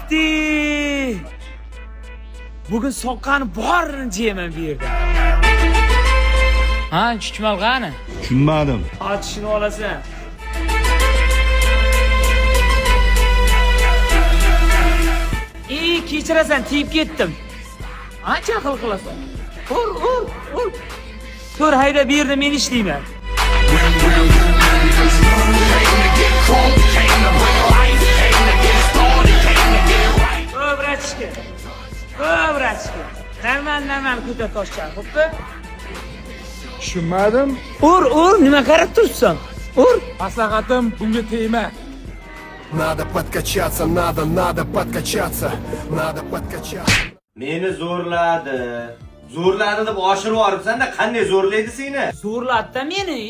Axti! Bugun soqqani borini jeyman bu yerda. Ha, chuchmal qani? Tushunmadim. Ochishini olasan. Ey, kechirasan, tegib ketdim. Ancha xil qilasan. Ur, ur, ur. Tur, hayda, bu yerda men ishlayman. O, братишка. O, братишка. Normal, normal ko'tar toshchani, xo'pmi? Tushunmadim. Ur, ur, nima qarab turibsan? Ur. Maslahatim, bunga tegma. Надо подкачаться, надо, надо подкачаться, надо подкачаться. Meni zo'rladi. Zo'rladi deb oshirib yuboribsan-da, qanday zo'rlaydi seni? Zo'rlatda meni.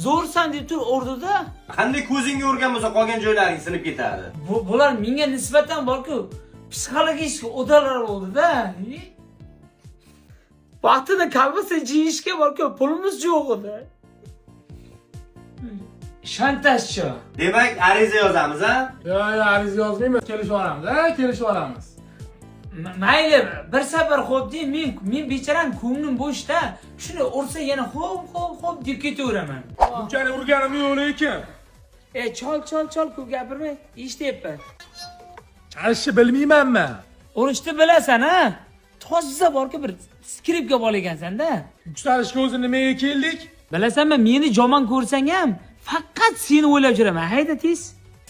Zo'rsan deb tur urdida. Qanday ko'zingga urgan bo'lsa, qolgan joylaring sinib ketadi. Bular menga nisbatan borku psixologik удар lar bo'ldi-da. Vaqtida kolbasa yeyishga borku pulimiz yo'q edi. Shantajchi. Demak, ariza yozamiz, a? Yo'q, yo'q, ariza yozmaymiz, kelishib olamiz, a, kelishib olamiz. Mayli, bir safar xo'p deng, men becharam ko'nglim bo'shda. Shuni ursa yana xo'p, xo'p, xo'p deb ketaveraman. Bunchalik urganim yo'q lekin. E, chol, chol, chol, ko'p gapirmay, eshityapman. Chalishni bilmaymanmi? Urishni bilasan, ha? Tozza borku bir skripka bor ekansan-da. Yuksalishga o'zi nimaga keldik? Bilasanmi, meni jomon ko'rsang ham faqat seni o'ylab yuraman. Hayda tez.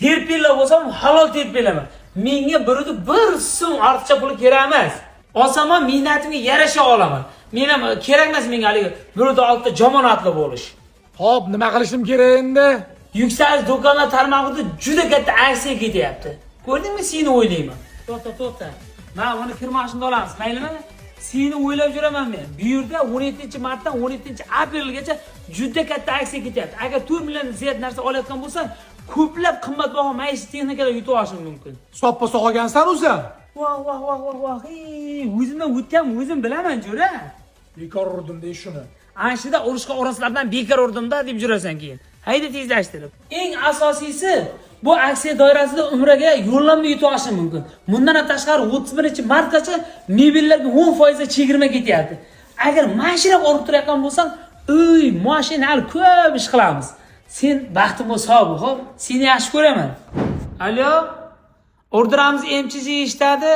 Terpilla bo'lsam halol terpillaman. Menga birovni bir so'm ortiqcha puli kerak emas. Olsam ham mehnatimga yarasha olaman. Men ham kerak emas menga haligi birovni oldida jomon otli bo'lish. Xo'p, nima qilishim kerak endi? Yuksalish do'konlar tarmog'ida juda katta aksiya ketyapti. Ko'rdingmi, seni o'ylayman. To'xta, to'xta. Mana buni kir mashinada olamiz, maylimi? Seni o'ylab yuraman men. Bu yerda 17 martdan 17 aprelgacha juda katta aksiya ketyapti. Agar 4 milliondan ziyod narsa olayotgan bo'lsang, ko'plab qimmatbaho maishiy texnikalar yutib olishing mumkin. Soppa sog'agansan o'zi. Voh, voh, voh, voh, voh. Ey, o'zimdan o'tgan o'zim bilaman, jo'ra. Bekor urdim dey shuni. Ana shunda urushqa o'roslardan bekor urdimda deb yurasan keyin. Hayda tezlashtirib. Eng asosiysi, bu aksiya doirasida umraga yo'llanma yutib olishing mumkin. Bundan ham tashqari 31 martgacha mebellarga 10% chegirma ketyapti. Agar mashina olib turayotgan bo'lsang, uy, mashina hali ko'p ish qilamiz. Sen baxtim bo'lsa sog', xo'p? Seni yaxshi ko'raman. Alo? Orderamiz MCG eshitadi.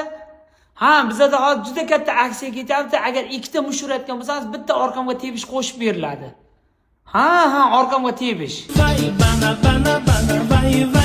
Ha, bizada hozir juda katta aksiya ketyapti. Agar ikkita mush urayotgan bo'lsangiz, bitta orqamga tepish qo'shib beriladi. Ha, ha, orqamga tepish. Bana bana bana vay.